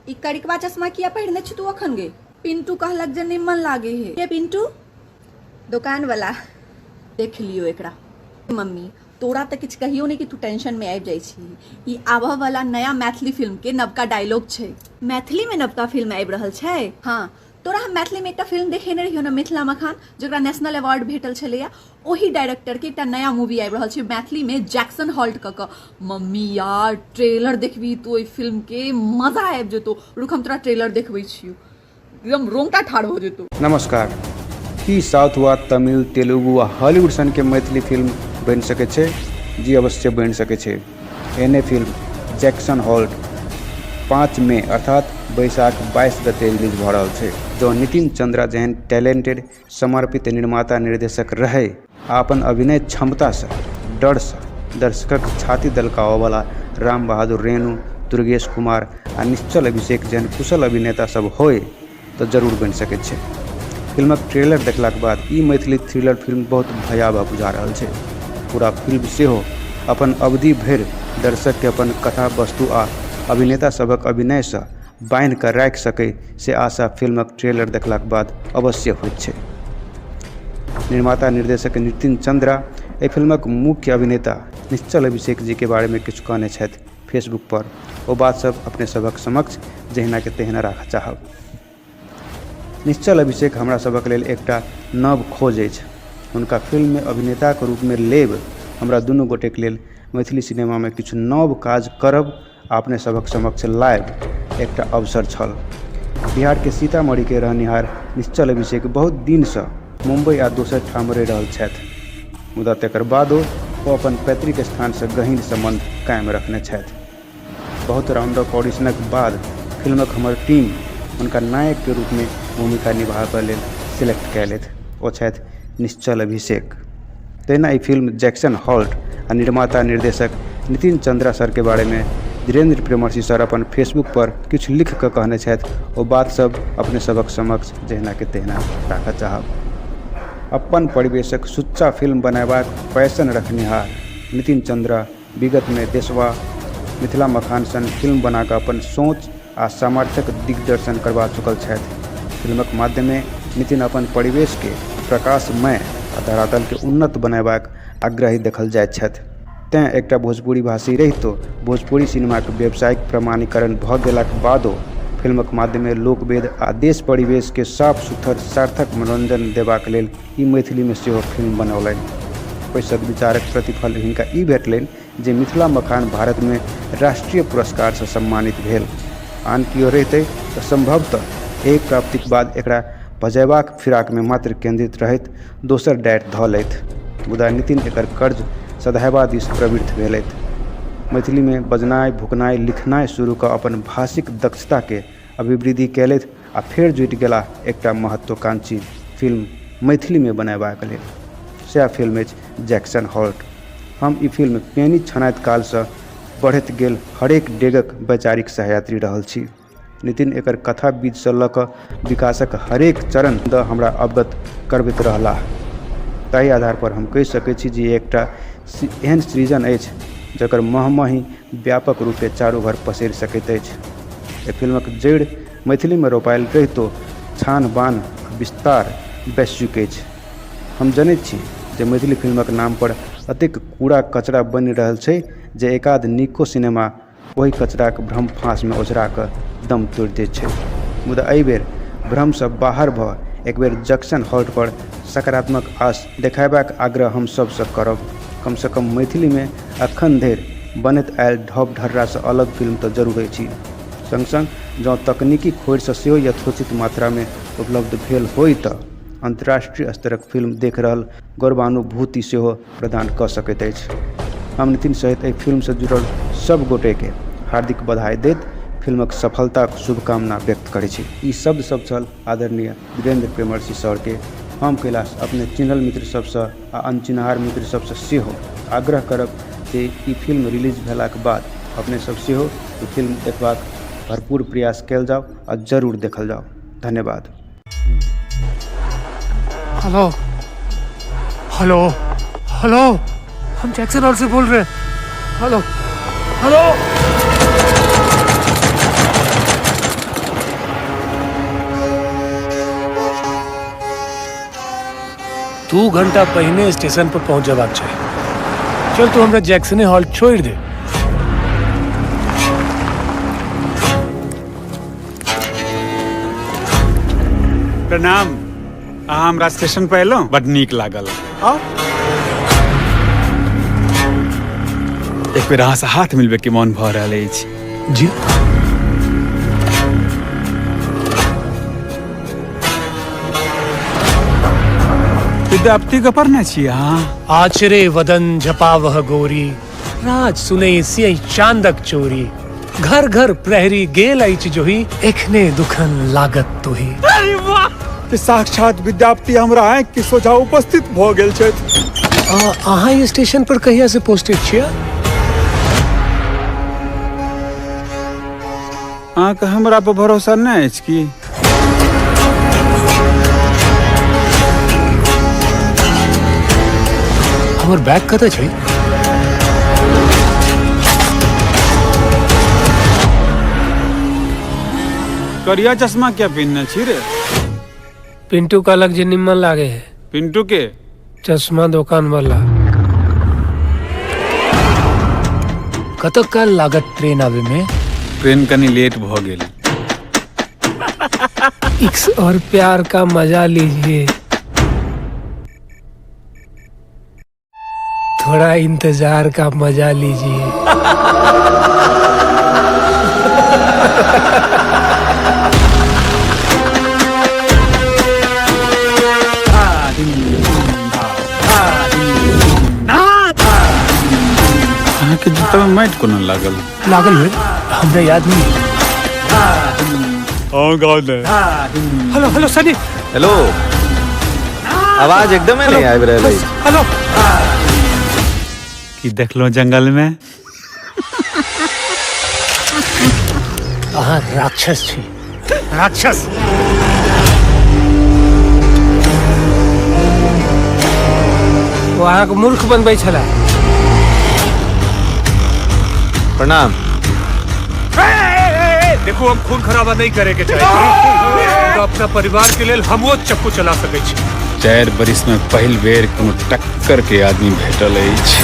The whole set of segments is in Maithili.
ई करिकवा चश्मा किया पहिरने छी तू अखन गे? पिंटू कहलक जे निम्मन लागे हे। के पिंटू? दोकान वाला। देख लियो एकरा। मम्मी, तोरा तऽ किछु कहियो नहि कि तू टेंशन में आबि जाइ छी। ई आबऽ वाला नया मैथिली फिल्म के नवका डायलॉग छै। मैथिली में नवका फिल्म आबि रहल छै? हाँ, तोरा हम मैथिली में एकटा फिल्म देखेने रहियो ने, मिथिला मखान, जकरा नेशनल अवार्ड भेटल छलैया, ओही डायरेक्टर के एकटा नया मूवी आबि रहल छै मैथिली में, जैक्सन हॉल्ट कऽ कऽ। मम्मी यार, ट्रेलर देखबी तू ओहि फिल्म के, मजा आबि जेतौ। रुक, हम तोरा ट्रेलर देखबै छियौ, एकदम रोंगटा ठाढ़ भऽ जेतौ। नमस्कार। की साउथ वा तमिल, तेलुगु वा हॉलीवुड सनके मैथिली फिल्म बनि सकैत छै? जी अवश्य बनि सकैत छै। एहने फिल्म जैक्सन हॉल्ट 5 मे अर्थात बैसाख 22 गते रिलीज भऽ रहल छै। जँ नितिन चंद्रा जेहन टैलेंटेड समर्पित निर्माता निर्देशक रहै आ अपन अभिनय क्षमतासँ डरसँ दर्शकक छाती दलकाबऽवला राम बहादुर रेणु, दुर्गेश कुमार आ निश्चल अभिषेक जेहन कुशल अभिनेता सभ होय तऽ जरूर बनि सकैत छै। फिल्मक ट्रेलर देखलाक बाद ई मैथिली थ्रिलर फिल्म बहुत भयावह बुझा रहल छै। पूरा फिल्म सेहो अपन अवधि भरि दर्शककेँ अपन कथा वस्तु आ अभिनेता सभक अभिनयसँ बान्हि कऽ राखि सकै से आशा फिल्मक ट्रेलर देखलाक बाद अवश्य होइत छै। निर्माता निर्देशक नितिन चंद्रा एहि फिल्मक मुख्य अभिनेता निश्चल अभिषेक जीके बारेमे किछु कहने छथि फेसबुक पर, ओ बात सब अपने सभक समक्ष जहिनाके तहिना राखऽ चाहब। निश्चल अभिषेक हमरा सभक लेल एकटा नव खोज अछि। हुनका फिल्ममे अभिनेताक रूपमे लेब हमरा दुनू गोटेक लेल मैथिली सिनेमामे किछु नव काज करब आ अपने सभक समक्ष लायब एकटा अवसर छल। बिहारके सीतामढ़ीके रहनिहार निश्चल अभिषेक बहुत दिनसँ मुम्बई आ दोसर ठाम रहि रहल छथि। मुदा तकर बादो ओ अपन पैतृक स्थानसँ गहींर सम्बन्ध कायम रखने छथि। बहुत राउंडक ऑडिशनक बाद फिल्मक हमर टीम हुनका नायकके रूपमे भूमिका निभाबऽ लेल सिलेक्ट कयलथि। ओ छथि निश्चल अभिषेक। तहिना ई फिल्म जैक्सन हॉल्ट आ निर्माता निर्देशक नितिन चंद्रा सरके बारेमे धीरेन्द्र प्रेमर्षि सर अपन फेसबुक पर किछु लिख कऽ कहने छथि, ओ बात सब अपने सभक समक्ष जहिनाके तहिना राखऽ चाहब। अपन परिवेशक सुच्चा फिल्म बनयबाक पैशन रखनिहार नितिन चंद्रा विगतमे देशवा, मिथिला मखान सन फिल्म बना कऽ अपन सोच आ सामर्थ्यक दिग्दर्शन करबा चुकल छथि। फिल्मक माध्यमे नितिन अपन परिवेशकेँ प्रकाशमय आ धरातलकेँ उन्नत बनयबाक आग्रही देखल जाइत छथि। तेँ एकटा भोजपुरी भाषी रहितो भोजपुरी सिनेमाक व्यावसायिक प्रमाणीकरण भऽ गेलाक बादो फिल्मक माध्यमे लोकवेद आ देश-परिवेशकेँ साफ-सुथर सार्थक मनोरंजन देबाक लेल ई मैथिलीमे सेहो फिल्म बनौलनि। ओहि सद्विचारक प्रतिफल हिनका ई भेटलनि जे मिथिला मखान भारतमे राष्ट्रीय पुरस्कारसँ सम्मानित भेल। आन कियो रहितै तँ संभवतः एहि प्राप्तिक बाद एकरा भजयबाक फिराकमे मात्र केन्द्रित रहैत दोसर डारि धऽ लैत। मुदा नितिन एकर कर्ज सधयबा दिस प्रवृत्त भेलथि। मैथिलीमे बजनाइ, भुकनाइ, लिखनाइ शुरू कऽ अपन भाषिक दक्षताकेँ अभिवृद्धि कयलथि आ फेर जुटि गेलाह एकटा महत्वाकांक्षी फिल्म मैथिलीमे बनयबाक लेल। सएह फिल्म अछि जैक्सन हॉल्ट। हम ई फिल्म पेनी छनाइत कालसँ बढ़ैत गेल हरेक डेगक वैचारिक सहयात्री रहल छी। नितिन एकर कथा बीजसँ लऽ कऽ विकासक हरेक चरण दऽ हमरा अवगत करबैत रहलाह। ताहि आधारपर हम कहि सकैत छी जे एकटा एहन सृजन अछि जकर महमही व्यापक रूपेँ चारू भर पसरि सकैत अछि। एहि फिल्मक जड़ि मैथिलीमे रोपायल रहितो छान-बान्ह आ विस्तार वैश्विक अछि। हम जनैत छी जे मैथिली फिल्मक नामपर एतेक कूड़ा-कचरा बनि रहल छै जे एकाध नीको सिनेमा ओहि कचराक भ्रम फाँसमे ओझरा कऽ दम तोड़ि दैत छै। मुदा एहि बेर भ्रमसँ बाहर भऽ एकबेर जंक्शन हॉल्टपर सकारात्मक आस देखयबाक आग्रह हम सभसँ करब। कमसँ कम मैथिलीमे एखन धरि बनैत आयल ढब-ढर्रासँ अलग फिल्म तँ जरूर अछि। संग-संग जँ तकनीकी खोरिसँ सेहो यथोचित मात्रामे उपलब्ध भेल होइ तँ अन्तर्राष्ट्रीय स्तरक फिल्म देखि रहल गौरवानुभूति सेहो प्रदान कऽ सकैत अछि। हम नितिन सहित एहि फिल्मसँ जुड़ल सभ गोटेकेँ हार्दिक बधाई दैत फिल्मक सफलताक शुभकामना व्यक्त करैत छी। ई शब्द सभ छल आदरणीय वीरेन्द्र प्रेमर्षि सरके। हम कैलाश अपने चिन्हल मित्र सभसँ आ अनचिन्हार मित्र सभसँ सेहो आग्रह करब जे ई फिल्म रिलीज भेलाक बाद अपने सभ सेहो ई फिल्म देखबाक भरपूर प्रयास कयल जाउ आ जरूर देखल जाउ। धन्यवाद। हेलो हेलो हेलो, हम जैक्सन हॉल से बोल रहे हैं। Hello hello. 2 घंटा पहिने स्टेशन पर पहुंच जबाक चाही। चल, तू हमरा जैक्सने हॉल्ट छोड़ि दे। प्रणाम। अहाँ हमरा स्टेशन पर एलहुँ, बड नीक लागल। आउ, एक बेर अहाँसँ हाथ मिलबै के मोन भऽ रहल अछि। जी। विद्यापति के पढ़ने छी अहाँ? आचरे वदन झपावह गोरी, राज सुनै सिय चांदक चोरी, घर घर प्रहरी गेल अछि जोही, एखने दुखन लागत तोही। अरे वाह! ते साक्षात विद्यापति हमरा आँखि के सोझा उपस्थित भऽ गेल छथि। अहाँ ई स्टेशन पर कहिया से पोस्टेड छियै? अहाँके हमरा पर भरोसा नहि अछि की? हमर बैग कतऽ छै? करिया चश्मा किया पहिनने छी रे? पिंटू कहलक जे निम्मन लागे है। पिंटू के? चश्मा दुकान वाला। कतऽ काल लागत ट्रेन आवे में? ट्रेन कनि लेट भऽ गेल। इश्क और प्यार का मजा लीजिए, थोड़ा इंतजार का मजा लीजिए। अहाँके जूतामे माटि कोना लागल? लागल हुए, हमरा याद नहीं। हाँ, गाँव दे। हेलो, हेलो सनी। हेलो, आवाज एकदमे नहि आबि रहल अछि। हेलो। की देखलहुँ जंगल में? अहाँ राक्षस छी, राक्षस। ओ अहाँके मूर्ख बनबै छलै। प्रणाम। देखो, हम खून खराबा नहीं करे के चाहे, तो अपना परिवार के लेल हमो चक्कू चला सकै छी। 4 बरिस में पहिल बेर कोनो टक्कर के आदमी भेटल अछि।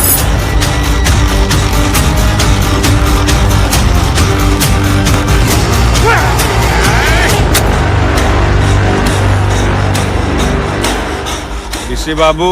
ऋषि बाबू।